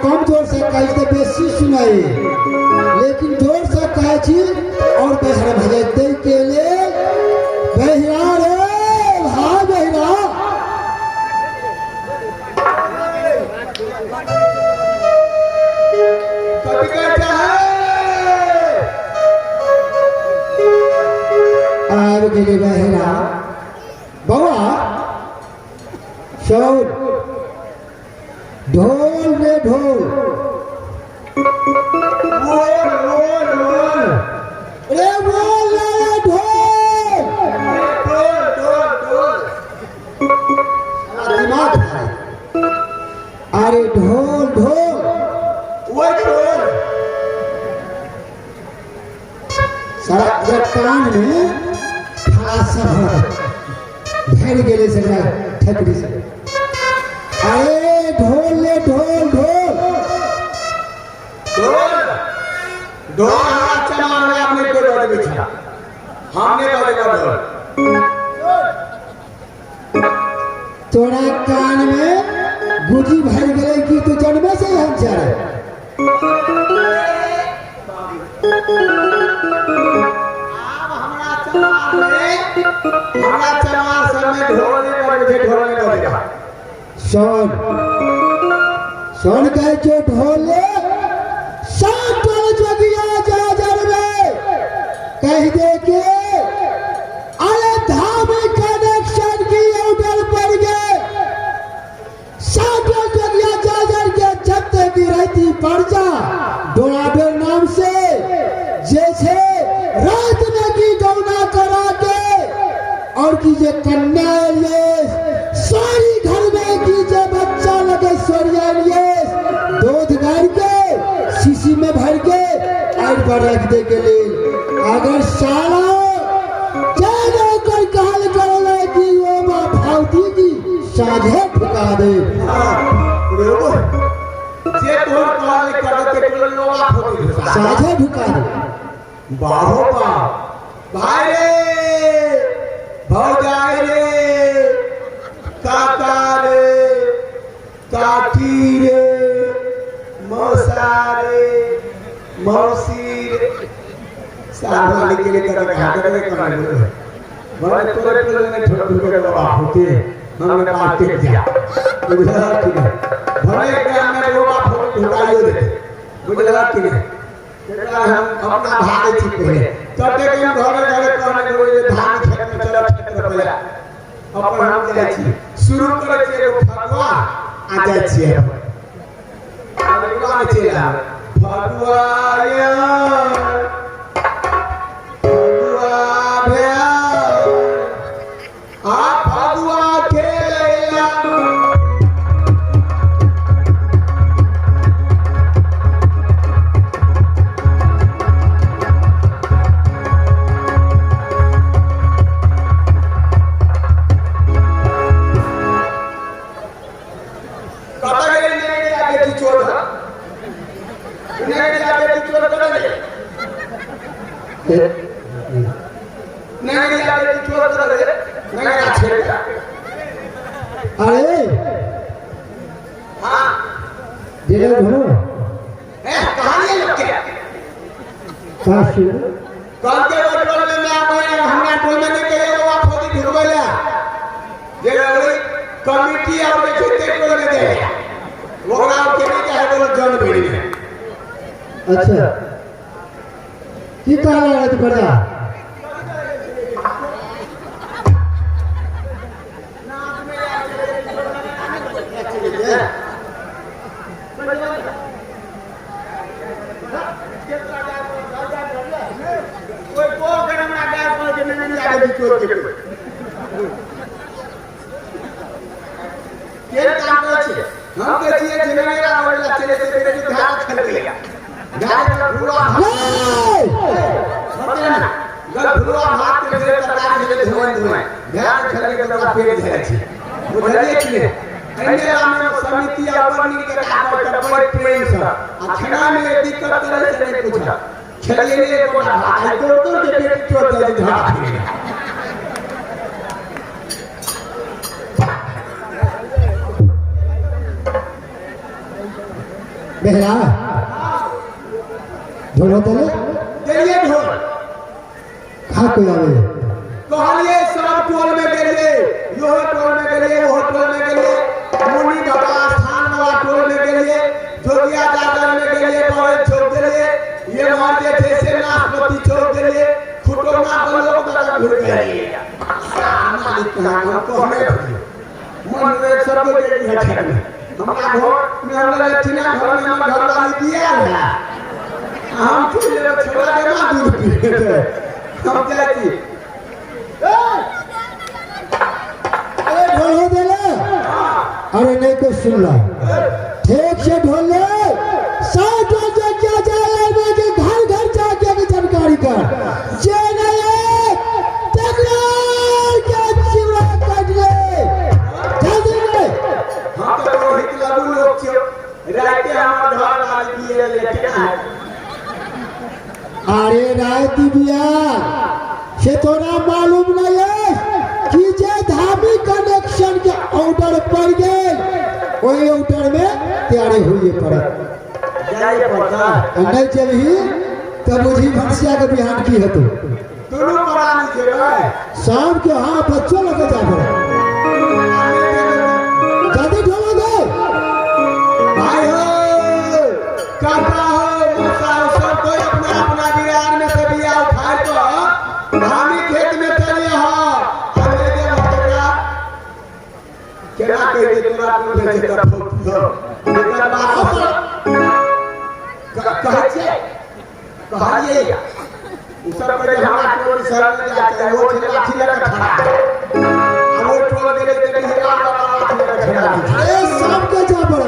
कम जोर से कहै छी तऽ बेसी सुनाइ, लेकिन जोर से कहै छी और बहरा भऽ जाइ। ताहिके लेल बहिरा रे भाय बहिरा, कथी कहै छै आबि गेलै बहिरा। बौआ सुन, ढोल रे ढोल, बोल बोल बोल रे बोल रे ढोल, ढोल ढोल ढोल। दिमाग भाई, अरे ढोल ढोल वही ढोल। सारा पूरा कान में फलासा भर भर गेलै सगरा ठकरी से। अरे ढोल ले ढोल ढोल ढोल ढोल। हमरा चमार में अपने कोई बजबै छै, हमने बजेगा ढोल। तोरा कान में गुजी भर गेलै कि तू जन्मे से हम चढ़े? आब हमरा चमार में, हमरा चमार सब में ढोल नहीं बजै छै, ढोल नहीं बजेगा। सुन सुन, कहै छौ ढोले सात टोल जोगिया जा जरबे, कह दे के अरे धाम कनेक्शन की ऑर्डर पड़ गए। सात टोल जोगिया जा जर के जब की रहती परजा डोराडोर नाम से जैसे रात में की गौना करा के और की जे कन्या लिए सारी घर में की जे बच्चा लगे सोरिया लिए दूध गाड़ के शीशी में भर के आड़ पर रख दे के लिए। अगर साला जय कर कहल करले कि ओ मां भावती की साझे ठुका दे। हाँ, रे जे तोहर कहल करत के लोआ फोड़ी। साझे ढुका दे। बाहो बा भाई रे, भौजाई रे, काका रे, काकी रे, मौसा रे, मौसी रे, सारा लिख के कर घाट करे कर बोले तोरे टोले में ठोक ठोक के बाबा होते हमने बात टेक दिया। बुझला कि नहीं? भले ग्राम में लोग फोन ढुकाइयो देते, बुझला कि नहीं? एकरा हम अपना भागे छी पहिले तब देख हम घरे घरे कहने लगो जे धान खेत में चल, खेत रोपैला अपन हम जाइ छी। शुरू करै छी एगो फगुआ आ जाइ छी अपन फगुआ में चलि आबै फगुआ यार, फगुआ भेल आ फगुआ खेलैला। कतऽ गेलै नैया बेटी चोर? नैया बेटी चोर कतऽ गेलै? नैया बेटी चोर कतऽ गेलै? नैया छेड़। अरे हाँ जेले घरो ए कहानी है लोग के का सुन कल के टोल में मैं आबै हमरा टोल में नहीं कहियो बाबा फौजी ढुकबै ले जे ओहि कमिटी और जे छै ते टोल में जाए ओकरा के नहीं चाहे बोलो जन भेड़ी में। अच्छा की कहला रे तू प्रजा? कोई को अगर हमरा गाय पर के नहीं आगे चोर के के काम करै छै? हम कहै छियै जे मेरा आबै ला चले से बेटी धान खल गेलै गाय भुआ भात गल भुआ भात के भेल तरकारी भेल धोए धोए ध्यान खल गेल ओकरा पेट धरे छै। बुझलियै कि नहि? एहिमे में समिति अपन मिल के काम करता बड़े प्रेम से आ खाना में दिक्कत करे से नहीं पूछा खेलिए नहीं एक गोटा भात आई तोड़ तोड़ के पेट चोट दे धरा। बेहरा ढोल होते ले गेलिए ढोल खा कोई आवे कहलिए सब टोल में गेलिए, इहो टोल में गेलिए, ओहो टोल में गेलिए, मुनि बाबा स्थान वाला टोल में गेलिए, जोगिया दादर में गेलिए, बड़े चौक गेलिए, ये मार जे छै से नाशपति चौक गेलिए, खुटौना बलोक दादा घुर गेलिए। मालिक कहाँ हम कहने रहिए मन में सब कोई गेलिए है खेत में। हमरा घर में हमरा लठिना घर में हमर घरवाली दिया है, हम चलि जेबै छोड़ा के माँ दूध पीते हम जाइ छी। अरे ढोल हो देले, अरे नहीं कोई सुन ला, ठीक से ढोल ले, सात बजे क्या जाए में के घर घर जाके के जानकारी कर, जे नहीं है तकरार के चिवड़ा काट ले, जल्दी ले। हम तऽ रोहित लगू लोक छियौ, राति हमर घर वाली दिए ले केना हेतै? अरे राय दिव्या से तोरा मालूम नहीं है कि जे धामी कनेक्शन के ऑर्डर पड़ गए वही ऑर्डर में तैयारी हुई पड़त, जाइए पड़ता आ नहीं चलही तब बुझी भनसिया के बिहान की हेतु दुनू प्राणी जेबै शाम के। हाँ बच्चों लगे जा पड़े, जल्दी ढोलो गए। भाई हो, काका हो, मौसा हो, सब कोई अपना अपना बिरार में से बिया उखाड़ कऽ धामी खेत में चलिए हो। हमे जे तोरा केना कहि दे तोरा कोन छै तऽ फौकी हो, एकर बात कहै छियै, कहलियै या उ सब कहै हमरा टोल शहर में जा के ओ छै लाठी लऽ कऽ खड़ा, आ ओहि टोल गेलै तऽ बिहला बाबा लाठी लऽ कऽ खड़ा छै। अरे शाम के जा पड़े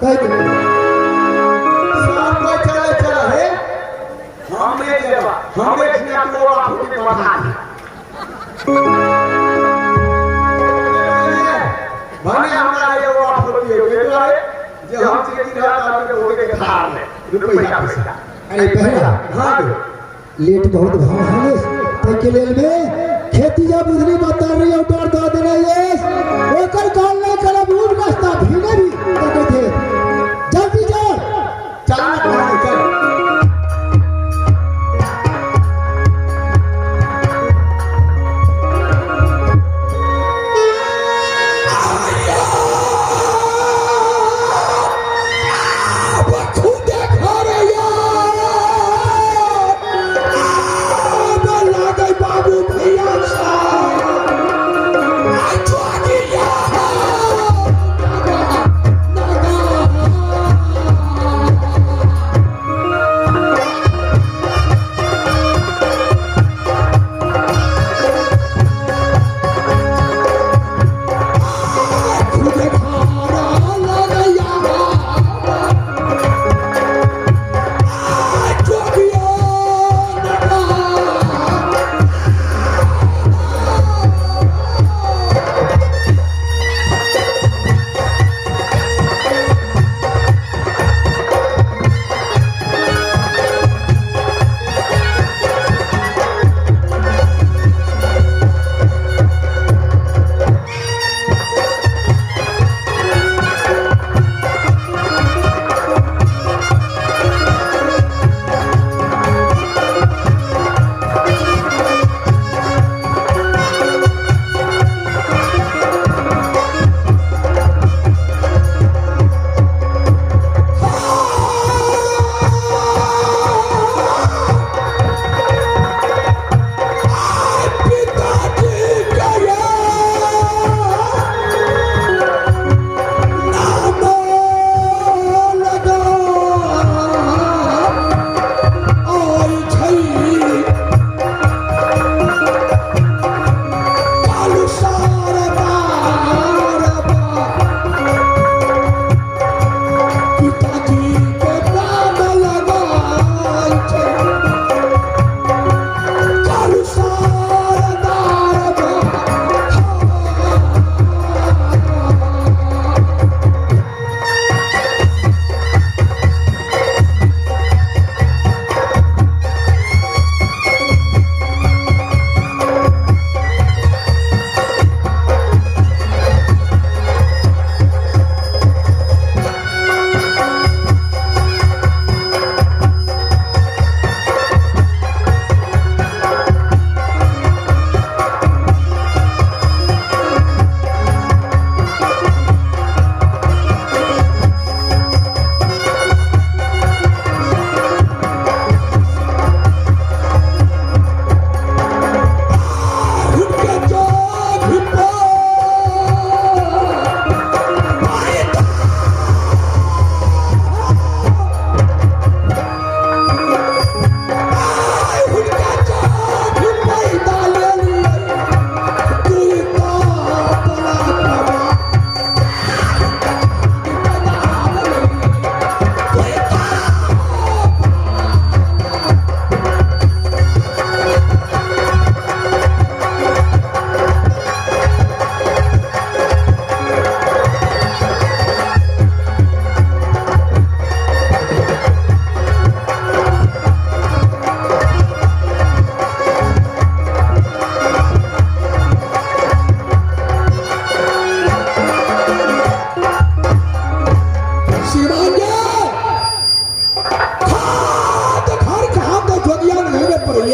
कह दे, सब कोई चले चले हे, हम नहीं जेबा, हमरे खिना तो फूटी पठा दी भने हमरा एगो फूटी हो के दुआरे जे हम चेकी रहत आदमी के ओके खार ले रुपैया पैसा। अरे पहला हाँ गो लेट बहुत भाव हमें ते के लेल में खेती जा बुझनी बता रही ऑर्डर दे देना ये ओकर काल नहीं करब उठ रास्ता भीने भी तके थे, जल्दी चल चल ना कहानी चल। बाबू भैया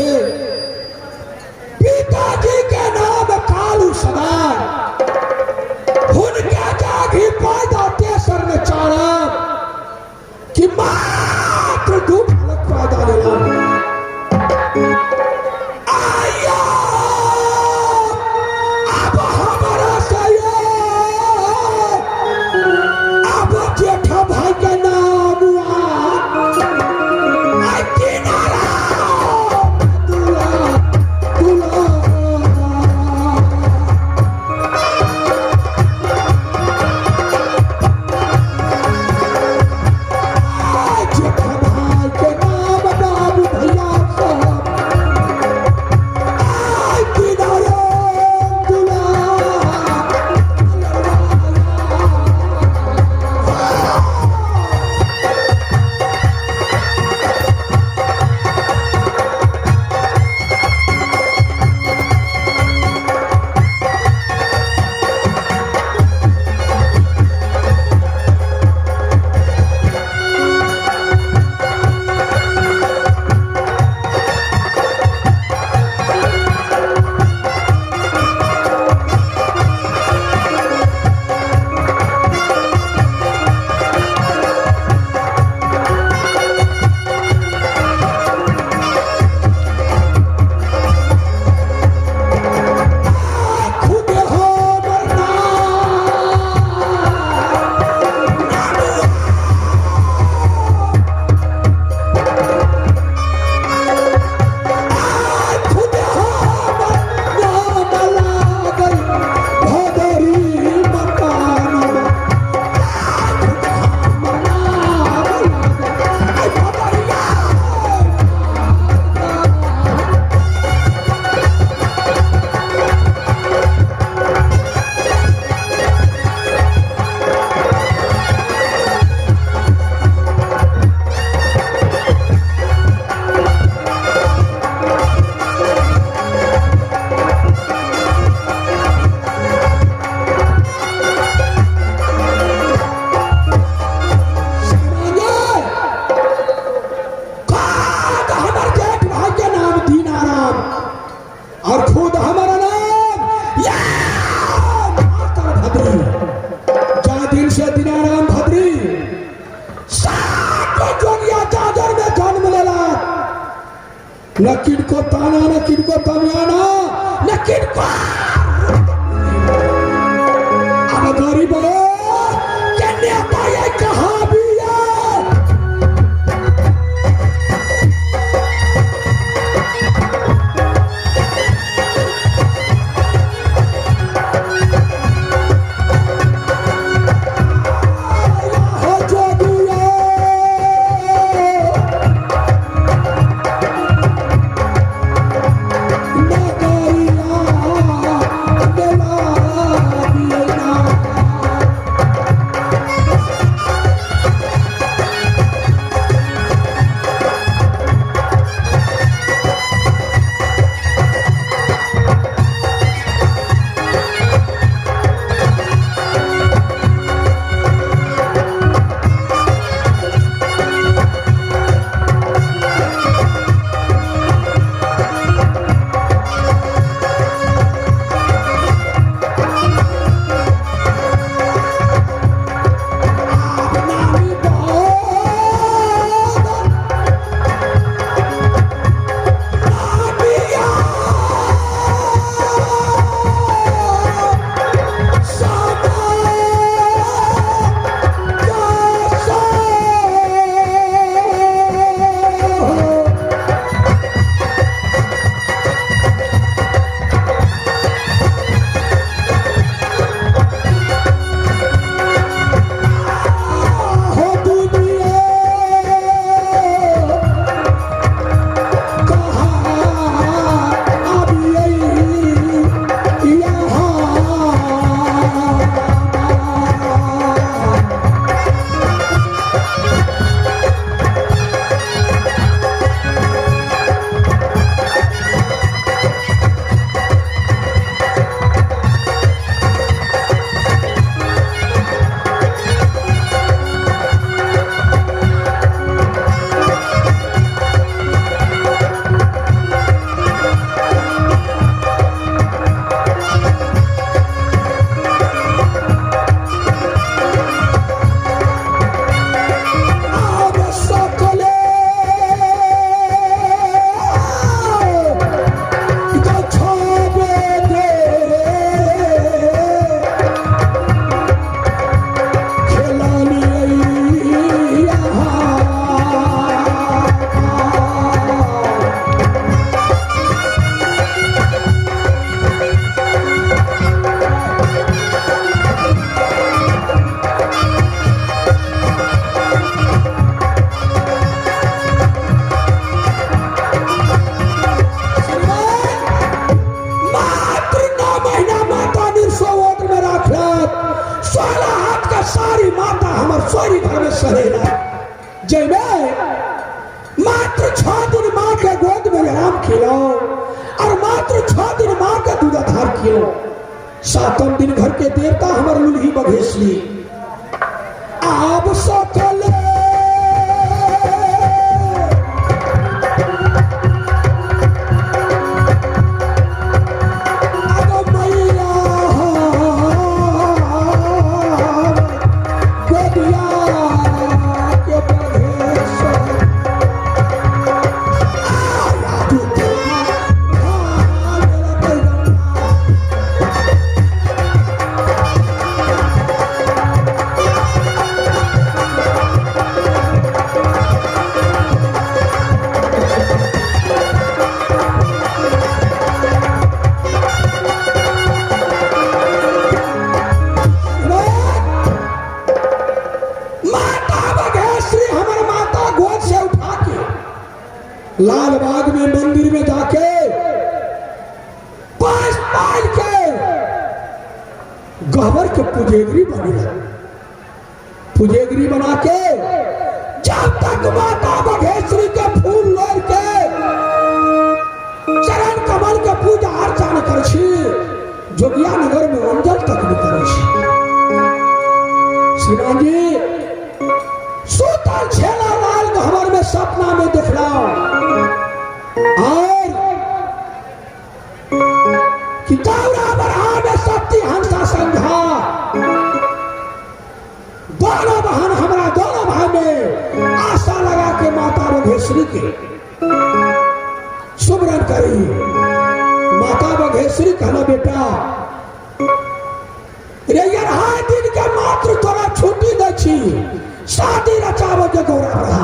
के पिताजी के नाम कालू सदार, हुनके जागी पैदा तेसर में चारम कि मात्र 2 फलक पैदा लेला। आया अब हमारा सया अब जेठा भाई के नाम दुला दुला। जेठा भाई के नाम बाबू भैया सब आय किनारे दुला। खुद हो मरना खुद हो मरना लागल भदरी मकानमा। हमर जेठ भाई के नाम दीनाराम और खुद हमारा नाम या मास्टर भद्री। जा दिन से दीनाराम भद्री 7 जोगिया चादर में जन्म लेला, न किनको ताना न किनको तमियाना न किनको। अब गरीब के नेता ये कहाबी है। हो जोगिया नगरिया बेला बिना। केलहुँ। सातम दिन घर के देवता हमर लुल्ही बघेसली आब सकल अब मैया गोदिया के बघेसर माता बघेश्वरी हमर माता गोद से उठा के लाल बाग में मंदिर में जाके पास पाल के गहबर के पुजेगरी बनेला। पुजेगरी बना के जब तक माता बघेश्वरी के फूल लोढ़ के चरण कमल के पूजा अर्चना कर छी, जोगिया नगर में अंजल तक नहीं कर छी। श्रीमान जी सुतल छेला लाल गहबर में सपना में देखला और कि दौरा बढ़ा में सत्य हंसा संघा दोनों बहन हमरा दोनों भाई में आशा लगा के माता बघेश्वरी के सुमरन करी। माता बघेश्वरी कहना बेटा रे अढ़ाई दिन के मात्र तोरा छुट्टी दै छी, शादी रचाबे के गौरा बढ़ा।